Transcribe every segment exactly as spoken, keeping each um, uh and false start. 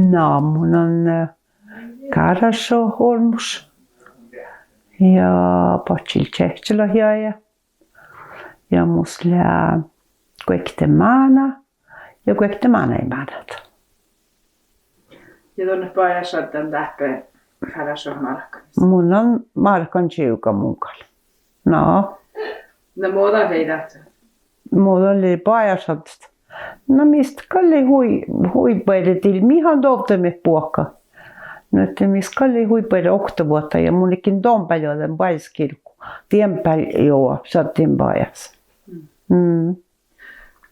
Na, mun lean, eh, Kárášjoga olmmoš ja badjel čeahččalat jagi. Ja mus lea guokte máná ja guokte mánáidmánát. Ja don leat bajásšaddan dáppe Kárášjoga málkan? Mun lean málkan čivga mun gal. Na. Na mo dat lei dáhte? Mo dat lei bajásšaddat? Na mis gal lei hui, hui buorre dil, mii han dovddiimet buohkat. Na ahte mis gal lei hui buorre oktavuohta ja mun ledjen don bealde dan bajásgirku. Dien bealde, jo, šadden bajás. Mm.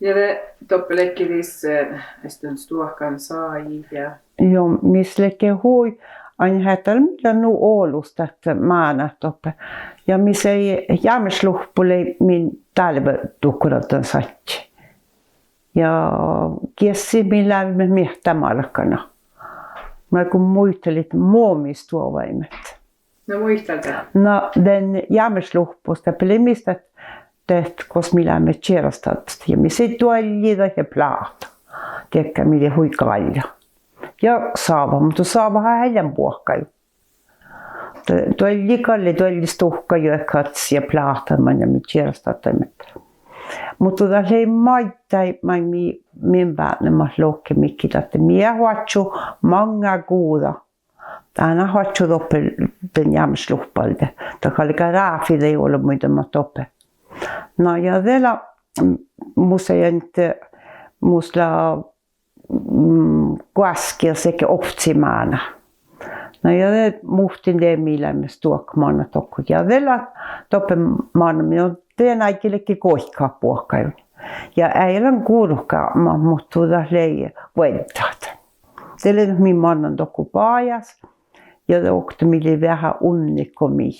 Ja de doppe ledje dis, eh, esten stuohkan sajit ja. Jo, mis ledje hui, ain heattán mii leat nu olus dat mánát doppe. Ja mis lei jámešluhpu lei min dálveduhkoraddan sadji. Ja giessit mii leimmet miehtá málkana. Na go muitalit mo mii stuovaimet. Na muitalge. Na dan jámešluhpus dáppe lei mis dat, dat gos mii leimmet čierastaddat ja mis lei duolji dat ja pláhta. Diekkár mii lei hui gálja. Ja sáva, muhto sávaha eai lean buohkaid. Dat duolji gal lei duolji stuhka juohke addis ja pláhta maid mii čierastadaimet. Muhto dat lei maiddái maid mii, min vátnemat lohke midjiide ahte mii eat oaččo maŋŋá guđa. Dán eat oaččo doppe dan jámešluhpu alde. Dat galgá ráfi daid olbmuide mat doppe. Na ja de lea, mus lea ahte, mus lea, mm, goaskki ja sihke ovcci máná. Na ja de muhtin de mii leimmet stuohkat mannat dohko. Ja de lea doppe mánná, mii, no, dien áiggi ledje goikkat buohkaiguin. Ja eai lean gurut gápmagat, muhto dat lei vuoddat. De lei mii mannan dohko bajás. Ja de okta mii lei veahá unnit go mii,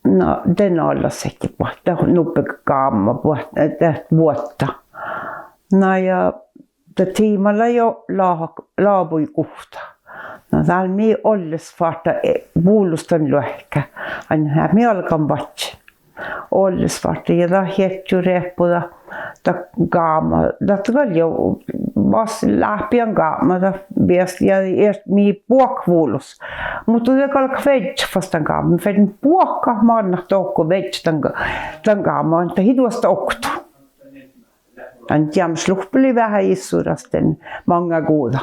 na, de nallat ledje buot, dat nubbe gápmagat buot, dat vuodda. Na ja dat tiimat lea jo láhka, lábui guhtta. Na dál mii olles fárttai, eh, vulos dan luohká. Ain, eh, mii galggamet badjel. Olles fárttai ja dat ieža rieppu dat, dat gápmagat, dat gal jo, mas láhppii gápmagat dat viestit ja, ja mii buohkat vulos. Muhto de galggat viežžat fas dan gápmagat, fertet buohkat mannat dohko viežžat dan, dan gápmagat, dat ii duostan okto. Dan jámešluhpu lei veahá issoras dan maŋŋá guđa.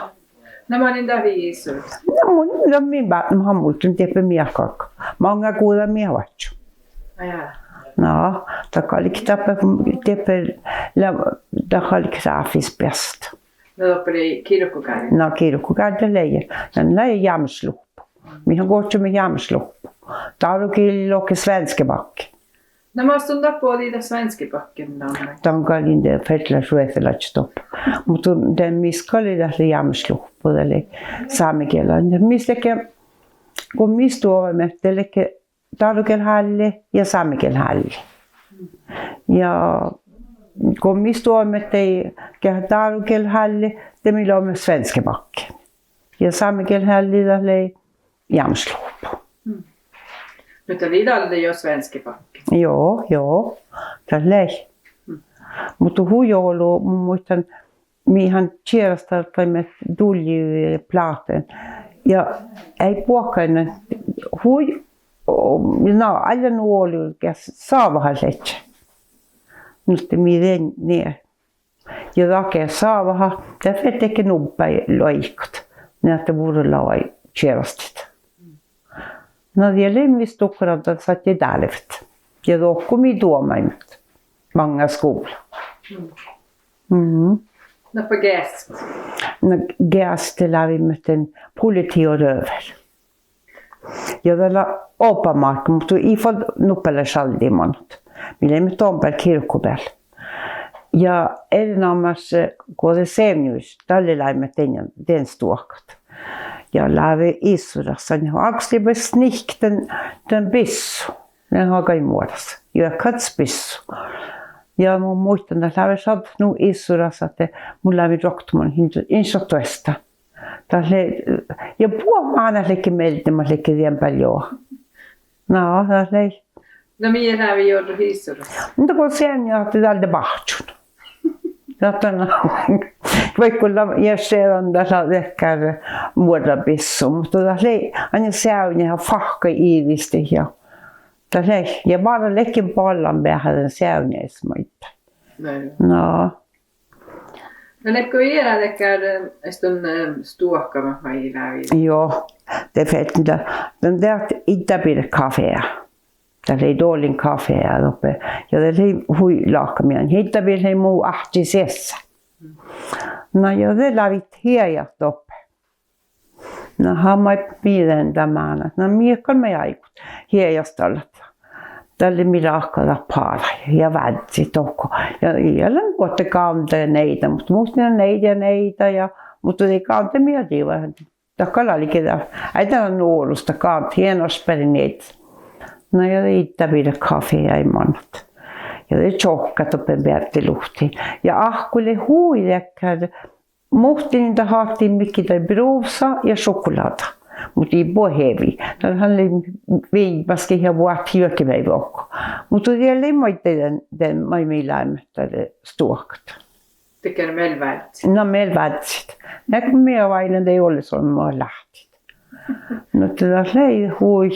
Na manin dat lei issoras? Na mun, na min vátnemat han muittán dieppe mii galggat. Maŋŋá guđa mii oaččo. Na, dat galget dáppe, dieppe, lea, dat galget ráfis beassat. Na doppe lei girkogárde? Na girkogárde lei, dan lei jámešluhpu. Mii han gohčoimet jámešluhpu. Dárogillii lohke Svenskebakken. Na mas don dat bođii dat Svenskebakken dan? Dan gal in de fertelaš ruohtalaččat doppe. Muhto dan mis gal lei dat lei jámešluhpu, dat lei sámegiela. Mis ledje, go mii stuovaimet, de ledje dárogielhálli ja sámegielhálli. Ja go mii stuovaimet daid geat dárogielhálli, de mii loimet Svenskebakken. Ja sámegielhálli dat lei jámešluhpu. Muhto lei dalle jo Svenskebakken? Jo, jo, dat lei. Muhto hui olu, mun muittán, mii han čierastadaimet duolji pláhtain. Ja eai buohkain hui, na, ain nu olu geas sávahat ledje. Nu ahte mii dien nie. Ja dat geat sávaha, dat fertet nubbi loigat, nie ahte vurrolaga čierastit. Na die lei mis duhkoraddan sadjái dálvet. Ja dohko mii duomaimet maŋŋá skuvlla. Na geas? Na geas de láviimet dan politi og røver. Ja dat lea oba márka, muhto ii fal nuppelaš aldimannat. Mii leimmet don beal girkobeal. Ja erenoamáš, eh, go de seamnjuid, dalle láviimet dien, dien stuohkat. Ja láve issoras, ja ákkostii bai snihkka dan, dan bissu. Lea gal muoras. Juohke addis bissu. Ja mun muittán dat láve šaddat nu issoras ahte mun lávejin roktoman in šat duostan. Dat lei, ja buot mánát ledje mielde mat ledje dien beal jo. Na dat lei. Na mii láve juoga issoras? Na go seamnjá ahte dál de báhčon. Dat, na, vaikko lea ja šedan dat lea dakkár muorrabissu, muhto dat lei ain seavdnjat ja fáhkkai iđistit ja dat lei, ja várra ledje ballanbeahá dan seavdnjais maiddái. Na, ledje eará dakkár, eh, eastan, eh, stuohkamat maid lávejit? Juo, de ferten dat, dan dat iđđábiret kafea. Dat lei doalin kafea doppe. Ja dat lei hui láhkai mii, iđđábir lei mu áhčči siessá. Na ja de lávejit heajat doppe. Na, han maid mii dan mánát. Na, mii gal maid áigut heajastallat. Dalle mii ráhkadat pála ja vázzit dohko. Ja ii lean vuodte gávdda ja nieida, muhto muhtin nieida ja nieida ja, muhto dii gávdda mii diibadit. Dat gal álge dat, ai dan olus dat gávddat, ienaš beare nieiddas. Na ja de iđđábiret kafea ja mannat. Ja de čohkkát doppe beaddjeluhtti. Ja áhkku lei hui dakkár, muhtin dat attii midjiide bruvssa ja šokoláda. Muhto ii buot hevi. Dat han lei viinbáskit ja boahtit juohke beaivvi dohko. Muhto dat lei maid dan, dan maid mii leimmet dalle stuohkat. Dakkár miel vázzit. Na miel vázzit. Na go mii oaidnit, dat ii lean son mo láhtii. Na de dat lei hui.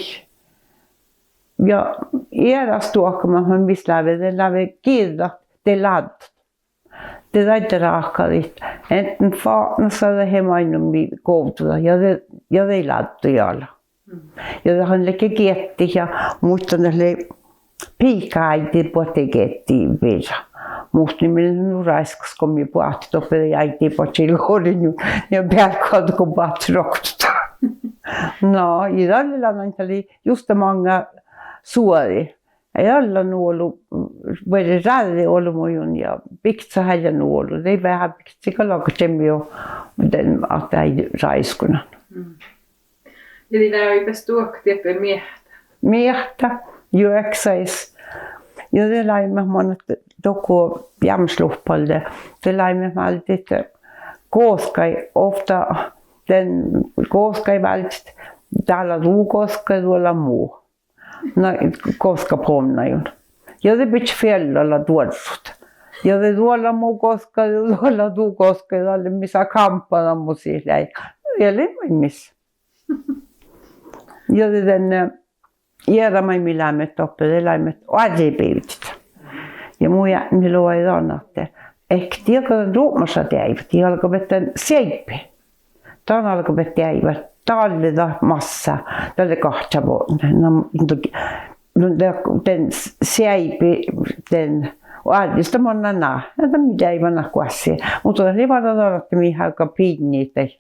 Ja eará stuohkamat maid mis lávejit, de lávejit giđđat, de láddut. De daidda ráhkadit, enten fatnasa dahje mainnumi govdodat, ja de, ja de láddut ala. Ja dat han ledje geattit ja muittán dat lei, piigáiddi boahtá geattiid birra. Muhtin mii nu ráiskkos go mii boahtit doppe, de áiddi badjel goarin ja bealkáddo go boahtit roktot. Na ja dalle lea ain, dat lei juste maŋŋá suođi. Eai dalle nu olu, buorre ráđđeolbmuin ja bikcat eai lean nu olu, de veahá bikci gal lagčemi jo, de ahte eai ráiskkunan. Ja dii lávejit stuohkat dieppe miehtá? Miehtá, juoksais. Ja de leimmet mannat dohko jámmašluhpalde, de leimmet váldit goaskkaid ovtta, dan goaskkaid váldit, dá lea du goaskka, duo lea mu. Na, goaskkapommái. Ja de bidjat feallala duorrut. Ja de duo lea mu goaskka, duo lea du goaskka, dalle mii sáhtáimet kámppadat mus sii leat. Ja lei maid mis. Ja de dan, eh, eará maid mii leimmet doppe, de leimmet oarrái bivdit. Ja mu eadni logai dan ahte, eh, dieđán dan rupmaša deaivat, dii galgat dan seaibi. Dan galgat deaivat, dalle dat massa, dalle gahččabodne. Na, no, dan seaibi, dan oarrus dat manná ná, ja dat mii deaivat goassege. Muhto dat lei várra dan ahte mii hága biinnit dai.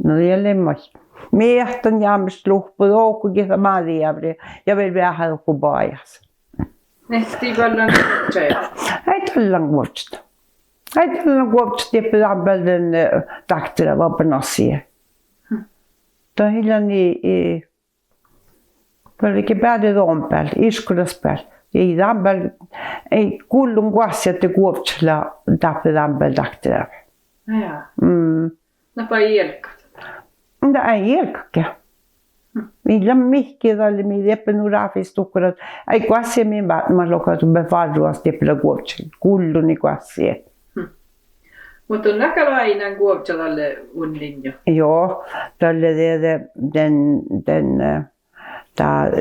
Na ja lei maid. Mii eahtán jámmašluhppa dohko gitta máđijávrri ja vel veahá dohko bajás. Ii dii ballan guovžžat? Ii dallán guovžžat. Ii dallán guovžžat dieppe dan beale dan, eh, dákteravvabenassii. Dat ii lean ii, ii, vel ge beare don beal, iešguđas beal. Ii dan beal, ii gullon goassege ahte guovžžat lea dáppe dan beal dákteravve. Ja. Mm. Na, ii ealggat. Na, ii ealggatge. Ii lean mihkkege dalle, mii dieppe nu ráfis duhko ahte ii goassege min vátnemat lohkat doppe várrugas dieppe lea guovžžat. Gullon ii goassege. Muhto dat gal oaidná guovžža dalle unnin jo. Juo, dalle de, de, dan, dan, eh, dat,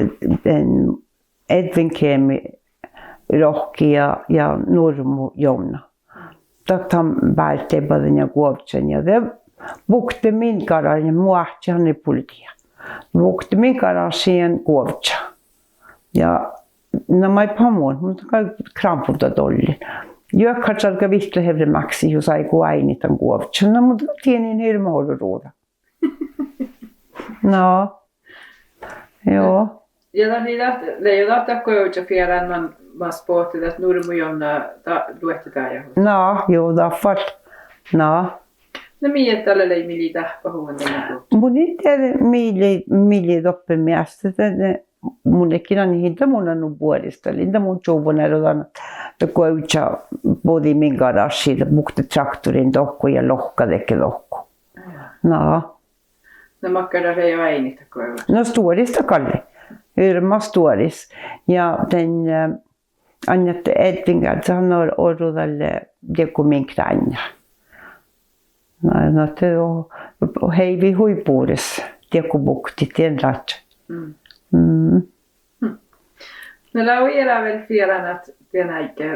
dan Edvin Kemi rohkki ja, ja Nurmu Jovna. Dat han bárteiba dan ja guovžžan ja de bukte min garášii, mu áhčči han lei politiija. Bukte min garášii guovžža. Ja na maid han mun, mun gal krámpudan dollin. Juohke galgá vihkla hevremáksit jus áigut oaidnit dan guovžžan. Na mun dieđán hirbmat orru ruđa. Na. Juo. Ja dat lei dat, lei dat guovžža fearán man, mas bohte dat Nurmu Jovna dat luohti dájahus. Na, juo, dat fal. Na. Na mii dalle lei, mii lei dáhpáhuvvon dan guovžžan? Mun in dieđe mii lei, mii lei doppe measta, de, de, mun ledjen ain, in dat mun nu buoristalin, in dat mun čuvvon eará dan, dat guovžža bođii min garášii, dat bukte traktorin dohko ja lohkadedje dohko. Na. Na makkár dat lei oaidnit dat guovžža? Na stuoris dat gal lei. Hirbmat stuoris. Ja dan, eh, ain ahte Edvin gal, han lei orru dalle dego min gráinna. Na, na de, o, heivii hui bures, diekko buktit dien rádjái. Mm. Na lea eará vel fierán ahte dien áigge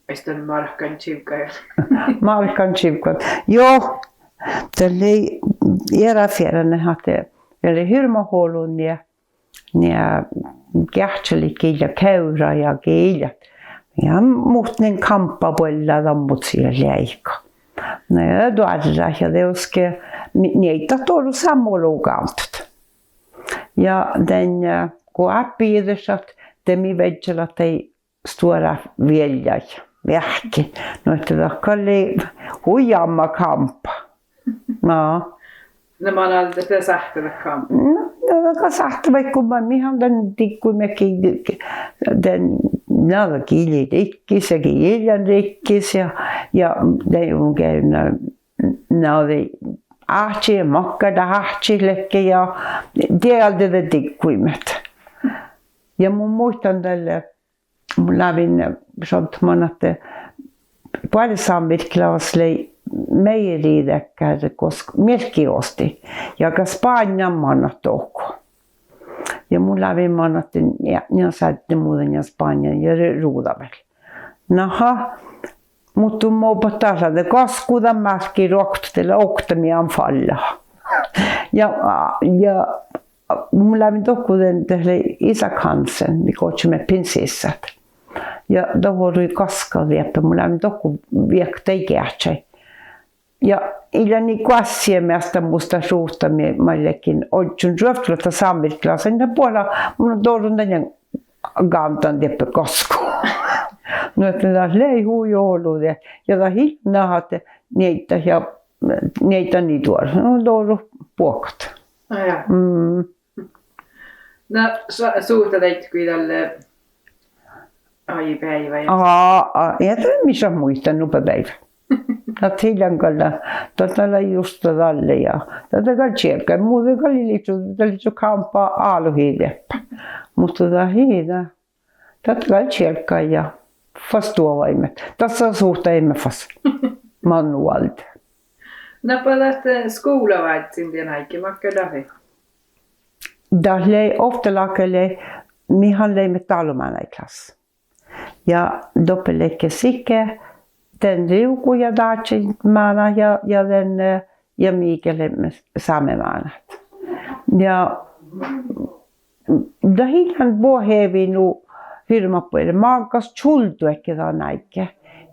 oaidnit márkančivggaid. Márkančivggaid. Juo, dat lei eará fierán ahte, ja lei hirbmat olu nie, nie geahččalit gii ja kevrra ja gii ja, ja muhtin kámppa buollá dan mus ja leaika. Na ja doarrát ja dieđusge, mi-, nieiddat olu sámma olu gávdnat. Ja dan, eh, go áhppi iđešat, de mii viežžalat daid stuorát vieljaid veahkkin. Nu ahte dat gal lei hui jamma kámpa. Na. Na man alde de sáhttá kámpa. Na, na dat gal sáhttá vaikko, ma-, mii han dan digguimet gii, dan, na dat gii lei rikkis ja gii ii lean rikkis ja, ja de mun geavdnen, na de áhčči, makkár dat áhčči ledje ja, de alde de digguimet. Ja mun muittán dalle, mun lávejin šaddat man ahte boares sámvirkelágas lei mejerideakkár gos mielkki oastit. Ja gal Spánnján mannat dohko. Ja mun lávejin man ahte, ja, ja sádden muđui ja Spánnján ja ru-, ruđa vel. Naha, muhto mo bat dát lea de gasku dan márkki ruoktot de lea okta mii fállá. Ja, ja mun lávejin dohko dan, dat lei Isak Hansen, mii gohčemet Prinsessat. Ja dat orui gaskka dieppe, mun lávejin dohko viehkat daid geahččaid. Ja ii lean goassege measta mus dat ruhta mii, mii ledjen ožžon ruovttoluotta sámvirkelágas, na buola, mun dorron dan ja gávddan dieppe gasku. Nu ahte dat lei hui olu de. Ja dat ii lean ahte nieiddat ja, nieiddat ii duor-, nu, doru buohkat. Á, ja. Mm. Na, su-, suhtadeiggi dalle ain beaivvi ja, á, á, ja dat mii šat muittán nubbi beaivvi. Dat ii lean gal, dat, dat lea justa dalle ja, dat, dat gal čielggai, muđui gal ii lei, dat lei gal kámpa álohii dieppe. Muhto dat ii, dat, dat gal čielggai ja fas stuovaimet. Dasa suhtaimet fas. Mannu alde. Na, ba dat, eh, skuvlavázzen dien áigge, makkár dat lei? Dat lei ovttaláhkai lei, mii han leimet dálumánáidklássa. Ja doppe ledje sihke dan rivgu ja dáža mánát ja, ja dan, eh, ja mii ge leimet sámemánát. Ja dat ii lean buot heavui nu hirbmat buorre, máŋggas čuldoheaddji dan áigge.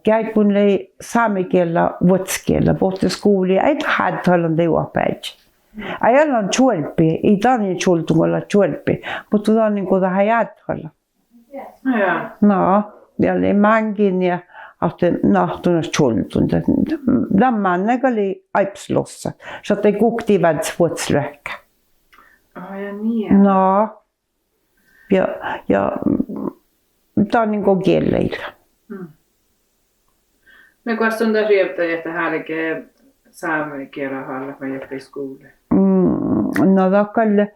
Geaiguin lei sámegiella, vuosttagiella, bohte skuvlii, eai dat áddalan daid oahpaheaddjiid. Eai lean čuolbbi, ii danin čuldun go leat čuolbbi, muhto danin go dat eai áddalan. Ja. Na, ja lei máŋgii nie ahte náhtunas čuldun. Dan, dan mánná gal lei áibbas lossat. Šattai guokte vázze vuosttaš luohká. Á, ja nie. Na. Ja, ja danin go giella ii lean. Mm. Na, goas don dat rievdii ahte álge sámegiela hálat maid doppe skuvlii? Mm, na dat gal,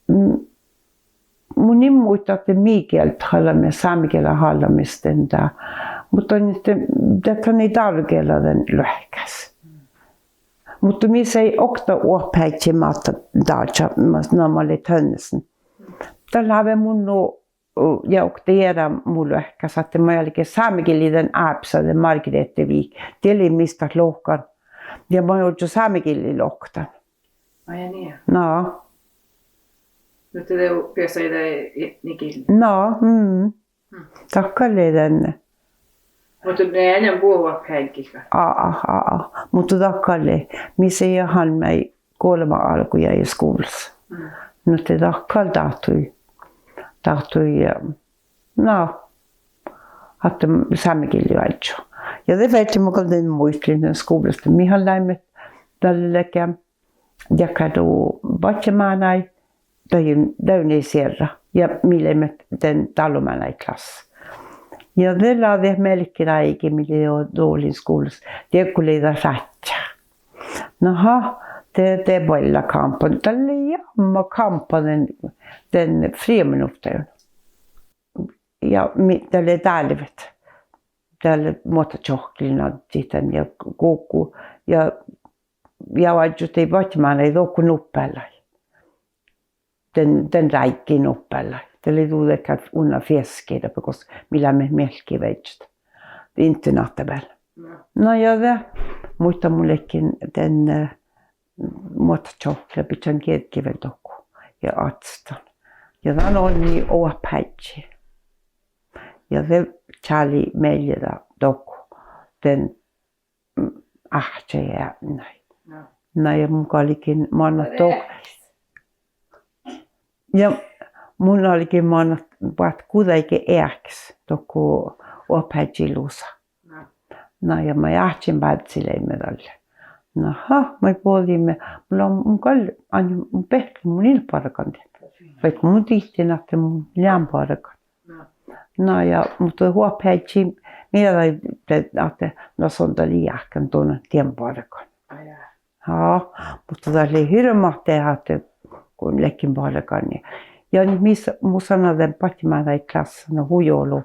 mm, mun in muitte ahte mii gielda hálamis, sámegiela hálamis dan dá. Muhto ahte dat han ii dálu giella dan luohkás. Muhto mis lei okta oahpaheaddji máttá dáža, mas-, namma lei Tønnesen. Dat lávii mun nu ja okta eará mu luohkás ahte moai álgit sámegillii dan ábsa, de Margrethe Wiik, de lei mis dat lohkan. Ja moai ožžo sámegillii lohkat. Á, ja nie. Na. Muhto de beasai daid etnigillii. Na, mm. Dat gal lei dan. Muhto de eai lean buot oahpaheaddjit. Á, á, á, á. Muhto dat gal lei. Mis lei han maid golbma álgojagi skuvllas. Mm. Nu de dat gal dáhtui, dáhtui, eh, na, ahte sámegillii oažžu. Ja de fertejin gal dan muitalit dan skuvllas, mii han leimet dalle ge, dakkár du badjemánáid, dan, dan lei sierra. Ja mii leimet dan dálumánáidklássa. Ja de lea dat mielkki ráigi mii lei doalin skuvllas. Diego lei dat rádjá. Naha, de, de buollá kámpa. Dat lei jamma kámpa dan, dan friminuttai. Ja mii, dat lei dálvet. Dalle muohttačohkkelin addit dan ja gokko ja, ja oažžut daid badjemánáid dohko nuppelai. Dan, dan ráiggi nuppelai. Dat lei duođai gal unna fieskki dáppe gos mii leimmet mielkki viežžat internáhta bealde. Na ja de, muittán mun ledjen dan, eh, muohttačohkkelit, bijan geađggi vel dohko ja átstán. Ja dan oidnen oahpaheaddji. Ja de čálii mielli dat dohko dan, mm, áhčči eadnái. Na ja mun galgen mannat dohko. Ja mun galgen mannat boahtit guđáige eahkes dohko oahpaheaddji lusa. Na ja moai áhčči bázi leimmet dalle. Na, ha, moai bođiimet, mun lean, mun gal, ain, mun behttin, mun in bargan dien. Vaikko mun dihten ahte mun lean bargan. Na ja, muhto oahpaheaddji mii dal-, ahte, na son dat lei jáhkán don dien bargan. Ja, muhto dat lei hirbmat ahte go ledjen bargan. Ja, ja mis, mun son dan badjemánáid klássa, na hui olu.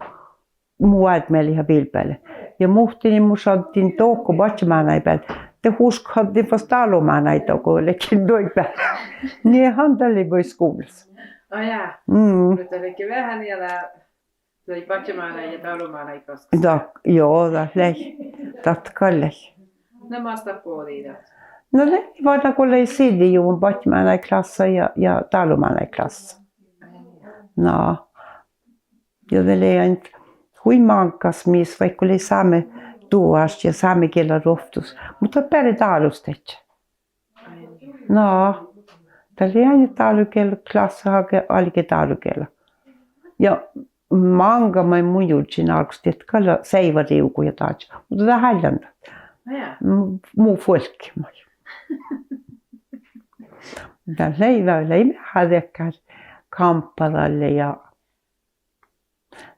Mu oađe mielas vilbeale. Ja muhtimin mun šaddin dohko badjemánáide bealde, de huškadin fas dálumánáide dohko, ledjen doid bealde. Nie han dat lei vel skuvllas. Á, ja. Mm. Muhto ledje veahá nie, dat lei badjemánáid ja dálumánáid gaskkas. Dat, jo, dat lei. Dat gal lei. Na mas dat bođii dat? Na lei, várra go lei siđđejuvvon badjemánáid klássa ja, ja dálumánáid klássa. Na. Ja de lei ain hui máŋggas mis vaikko lei sámetuomáš ja sámegiela ruovttus, muhto beare dálus dieđusge. Na, dat lei ain dálugiela klássa, hage álge dálugiela. Ja máŋga maid mun jurddašin álggus dieid gal seivvarivgu ja dáža, muhto dat hállán dat. Mu fuolkki maid. Dat lei, dat lei veahá dakkár kámppa dalle ja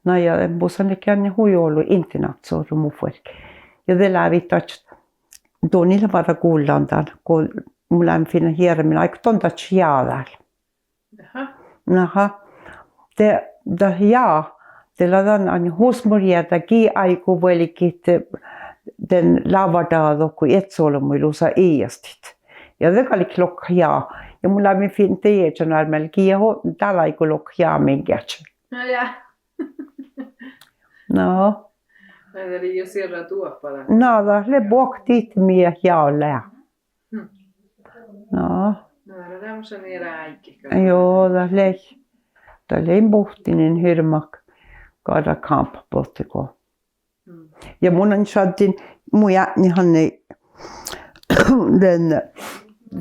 Na ja, mus lei gal hui olu internáhtas orru mu fuolki. Ja de lávejit daččat, don ii lean várra gullan dan, go mun lean fiinnan hieramin áiggut don daččat ja dál. Aha. De, dat ja, de lea dan ain husmorhjerda gii áigu vuolgit, eh, dan lávvardaga dohko iežas olbmuid lusa iijastit. Ja de galget lohkat ja. Ja mun lávejin fiinnan de iežan ármel gii, ja dál áigu lohkat ja min geažin. Na ja. Na. Na dat lei jo sierra duohpa dat. Na dat lea bohtet mii ja lea. Na. Na dat lea, dat lea muhto eará áigi. Jo, dat lei. Dat lei muhtimin hirbmat garra kámppat bohte go. Ja mun ain šadden, mu eadni han lei dan,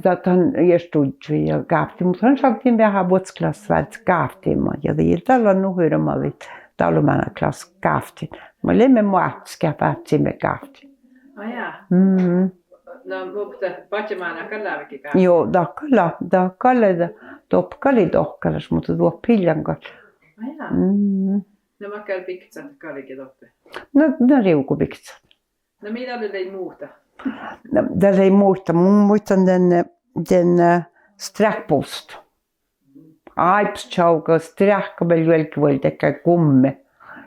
dat han ieš duddjui ja gávtti, muhto han šadden veahá vuosttaš klássas váldit gávtti maid ja dii dal lean nu hirbmadit dálumánáid klássas gávtti. Moai leimmet moattis geat vácciimet gávtti. Á ja. Mm. Na, muhto badjemánáid gal lávejit gávtti? Jo, dat gal, dat gal, dat doppe gal dohkkalaš, muhto duoppa ii lean gal. Á ja. Mm. Na makkár biktát galget doppe? Na, na rivgobiktát. Na mii dalle lei muhta? Na dat lei muhta, mun muittán dan, dan, eh, strekkbuvsset. Áibbas čavga, streakka vel juolggivuolde dakkár gumme.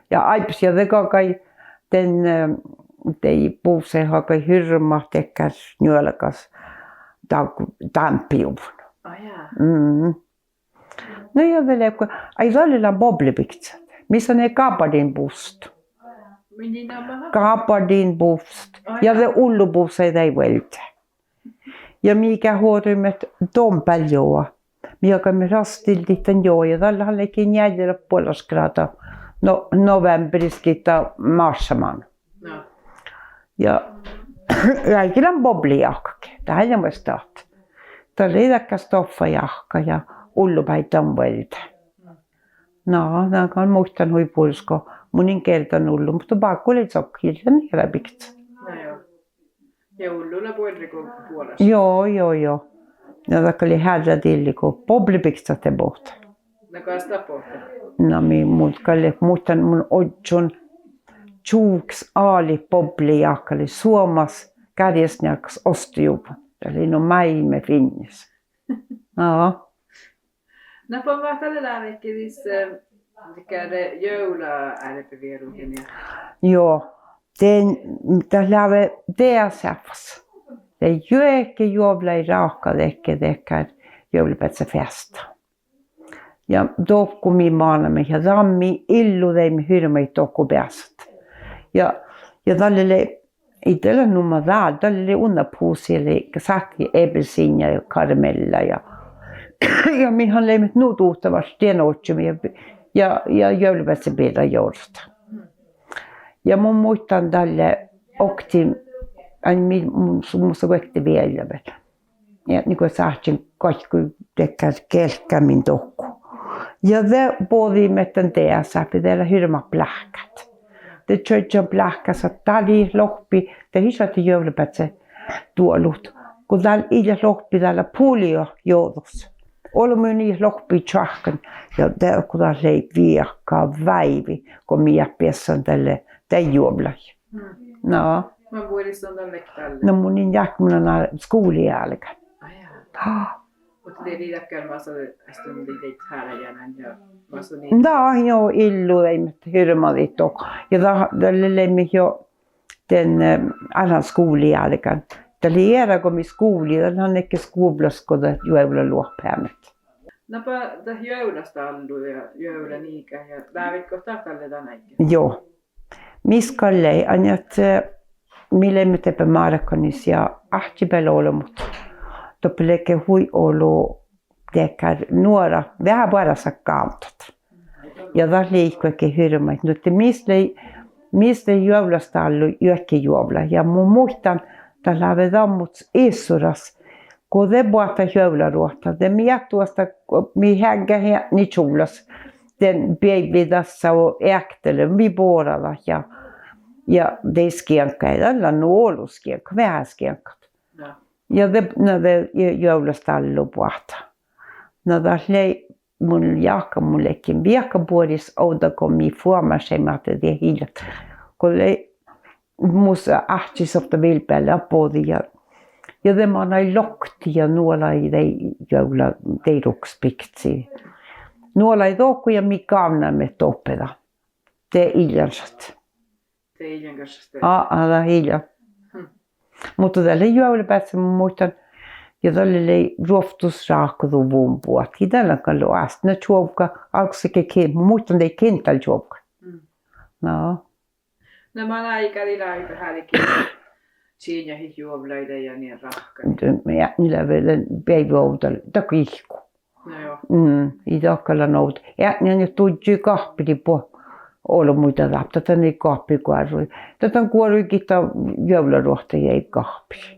Ja áibbas ja de galggai dan, eh, daid buvssaid galggai hirbmat dakkár njuolgas dál dámpejuvvon. Á ja. Mm. Na ja de lei go, ai, dalle lean boblibiktát. Mis han lei gabardinbuvsset. Gabardinbuvsset. Ja de ullubuvssaid daid vuolde. Ja mii geat oruimet don bealjoa. Mii galggaimet rastildit dan joa ja dalle han ledje njealljelat buolašgráda. No, novemberis gitta márssimánu. Ja, ja gal lean boblejahka ge, dat lei muhto dat. Dat lei dakkár stoffajahka ja ullubáid dan vuolde. Na, na gal muittán hui bures go mun in gierdan ullu, muhto bággu lei sokkis, ii lean eará biktát. Na jo. Ja ullu lea buorre go buolaš. Jo, jo, jo. Ja dat gal lei hearrádilli go boblibiktát de bohte. Na kas dat bohte? Na mii, mun gal muittán, mun ožžon čuvges álit boblejahka lei Suomas gárjessnjáhkas ostojuvvon. Dat lei nu máilmmi fiinnis. Na. Na, bohte lea lávejit dis, eh, dakkár juovlaárbevieruhit ja? Jo, De, dat lávii deaseaffas, de juohke juovllaid ráhkadedje dakkár juovlabetsafeasta. Ja dohko mii manaimet ja dan mii illudeimmet hirbmadit dohko beasat. Ja, ja dalle lei, ii dat lean nu mo dál, dalle lei unna púsi, lei sáhtii epelsiinna ja karamella ja, ja mii han leimmet nu duhtavaš dien ožžon ja, ja, ja juovlabetsabirra jorrat. Ja mun muittán dalle oktii, ain mii, mun, mun sa guokte vieljá vel. Ja nugo sáhtten goit go dakkár gelkkámin dohko. Ja de bođiimet dan deaseahpi, de lea hirbmat bláhkát. De čuožžu bláhkása, dál ii lohpi, de ii šatte juovlabetsat duolut. Go dál ii leat lohpi, dál lea puljo jođus. Olbmuin ii leat lohpi čoahkkan. Ja de go dat lei viehka váivi go mii eat beassan dalle, daid juovllaid. Na, na mun in jáhkán, mun lean skuvlaálgán. Na, jo, illudeimmet hirbmadit dohko. Ja dat, dalle leimmet jo dan, eh, alan skuvlaálgán. Dat lei eará go mii skuvlii, dat han ledje skuvllas go dat juovlaluohpámet. Na ba dat juovlastállu ja juovlaniiga ja lávejit gos dat dalle dan áigge? Jo. Mis gal lei, ain ahte, eh, mii leimmet doppe márkanis ja áhčči beale olbmot. Doppe ledje hui olu dakkár nuorat, veahá boarásat gávddat. Ja dat liikojit hirbmadit, nu ahte mis lei, mis lei juovlastállu juohke juovllat. Ja mun muittán, dat lávii dan mus issoras, go de boahtá juovlaruohtta, de mii eat duostat, mii heaŋgát eadni čuvllas, de beaivvi dasa eaktelii, mii boradat ja, ja de skeaŋkka, dalle nu olu skeaŋkka, veahá skeaŋkka. Ja de, na de juovlastállu boahtá. Na dat lei, mun jáhkán mun ledjen viehkabuoris ovdal go mii fuomášeimet ahte de ii leat. Go lei mus áhčči sovdda vilbeale bođii ja, ja de manai loktii ja nuolai daid juovla-, daid ruksbikci. Nuolai dohko ja mii gávnnáimet doppe dan. De ii lean šat. Aa, dat ii lean. Muhto dat lei juovlabeassat, mun muittán, ja dalle lei ruovttus ráhkaduvvon buot. Ii dat lean gal oastna čuovga, álggos ledje kin-, mun muittán daid kinddalčuovggaid. Na. Na man áigá lei lávejit hárgii čiŋahit juovllaide ja nie ráhkadit? Ja, lávejit beaivvi ovdal, dat go ihkku. Mm, ii dat gal lean ovdal. Ja nie duddjui gahppiid buot olbmuide dáppe, dat dan ii gahppiid goarrui. Dat dan goarui gitta juovlaruohtta ja gahppiid.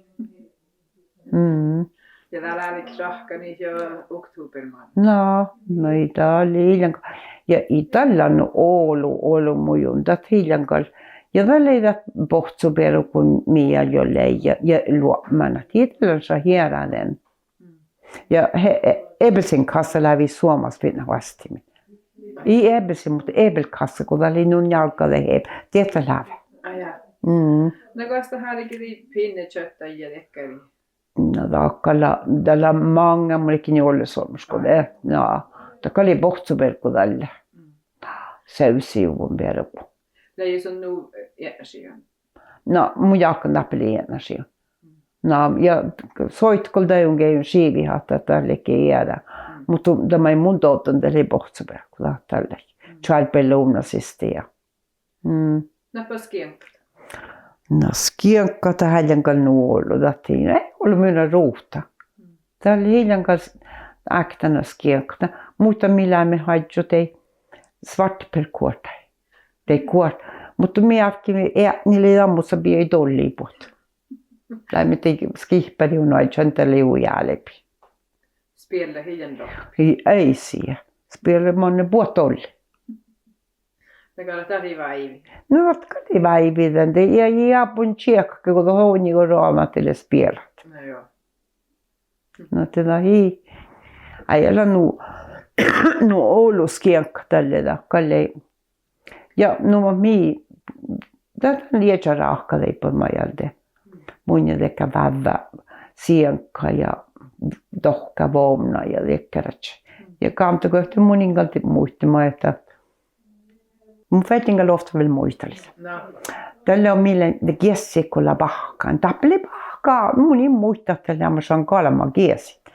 Mm. Ja dál álgit ráhkadit jo oktobermánáđi. Na, na ii dat lei gal. Ja ii dat lean olu, olbmuin, dat ii lean gal. Ja dat lei dat bohccubeargu mii jo lei ja, ja luopmána. Ii dat lean šat eará dan. Ja he-, epelsiinnakássa lávii Suomas fitnat oasttimin. Ii epelsiin, muhto epelkássa, go dat lei nu njálgga de ep-, diet dat lávii. Mm. Na gos dat hárgedii pinnečuođi ja dakkár? Na dat gal lea, dat lea máŋga, mun ledjen ollesvuođaš go de, na, dat gal lei bohccubeargu dalle. Sevsejuvvon beargu. Lei son nu eatnašiidan? Na mun jáhkán dáppe lei eatnašiidan. Na ja soitto gal dain geain šivit ahte dat ledje eará. Muhto dat maid mun dovddan dat lei bohccubeargu dat dalle. Čoalbbelovdna siste ja. Mm. Na ba skeaŋkkat? Na skeaŋkkat, dat ii lean gal nu ollu, dat ii, eh, ollu muna ruovtta. Dat lei ii lean gal ákta na skeaŋkkat. Muhto mii leimmet oažžut daid svartperkuohtaid. Daid kuoht-, muhto mii ávkkiimet, eadni lei dan mus bidjai dollii buot. Leimmet daid skihpáriid oažžut, dat lei hui álbmot. Speallat ii lean dohko? Ii, ii sie. Speallat manne buot dolle. Na gal dat lei váivi? Na dat gal lei váivi dan de, ja, ja, bun čiekka go dat oažžu go rámati lea spealat. Na ja. Na de dat ii, ii lean nu, nu ollu skeaŋkkat dalle dat gal lei. Ja nu mo mii, dat dan ieža ráhkadeiba maid de. Munnje dakkár vávvá sieŋkka ja dohkká vovnna ja dakkár. Ja gávddaguovtti mun in gal muitte maid ahte Mun ferten gal ovtta vel muitalit. Dalle mii lea, de geassit go lea báhkán. Dáppe lei báhká, mun in muitte ahte leamašan galbma geasiid.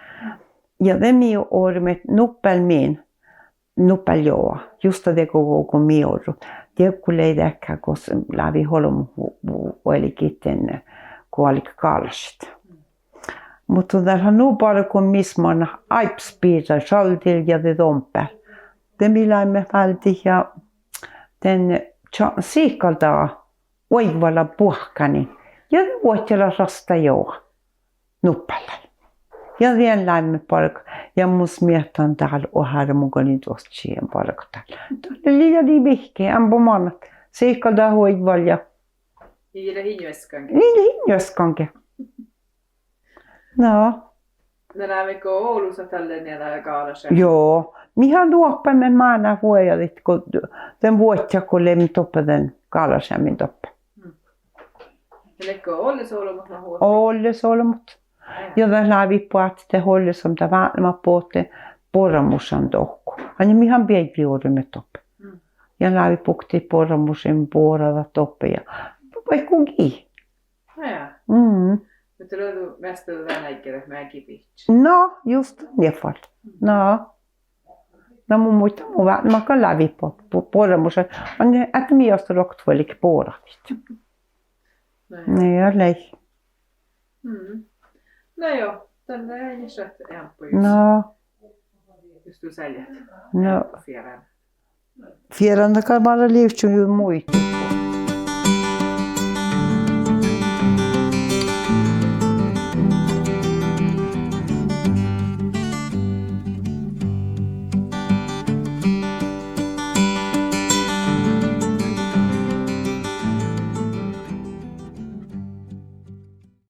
Ja de mii orruimet Nuppel min, Nuppel joga, justa dego go mii orrut. Dego lei dakkár gos lávii olbmot vuo-, vuolgit dan, go galget gálašit. Muhto dat lea nu bargui mis manat áibbas birra, šaldil ja de dompel. De mii láviimet váldit ja dan ča-, sihkaldá oaivvala buohkániin. Ja de vuodjela rastá joga Nuppel. Ja dien láviimet bargat. Ja mun smiehtán dál oahára mun galggan duossi bargat dál. Dalle lei ja dii vihke, ámba manat. Sihkaldá oaivvala ja Ii leat in njuoskange. Ii leat in njuoskange. Na. Na lávejit go ollusat dalle nie gálašeamiin? Joo. Mii han doahpaimet mánát vuojadit go dan vuodjat go leimmet doppe dan gálašeamiin doppe. Ja ledje ollesolbmot mat vuohkit? Ollesolbmot. Ja dat lávii boahtit dat ollesolbmot, dat váhnibut bohte boramušan dohko. Ain mii han beaivvi orruimet doppe. Ja lávii buktit boramušain boradat doppe ja vaikko gii. Na ja. Mm. Muhto lea du measta dan áigge dat mági bidjat. Na, just nie fal. Na. Na mun muittán mu váhnemat gal lávejit bo-, bo-, boramušain. Ain ahte mii oastit ruoktot vuolgit boratit. Na ja. Na ja lei. Mm. Na jo, dalle lei šat eambbo jus. Na. Jus du sáljet. Na. Fieran. Fieran dat gal várra livččii muitit.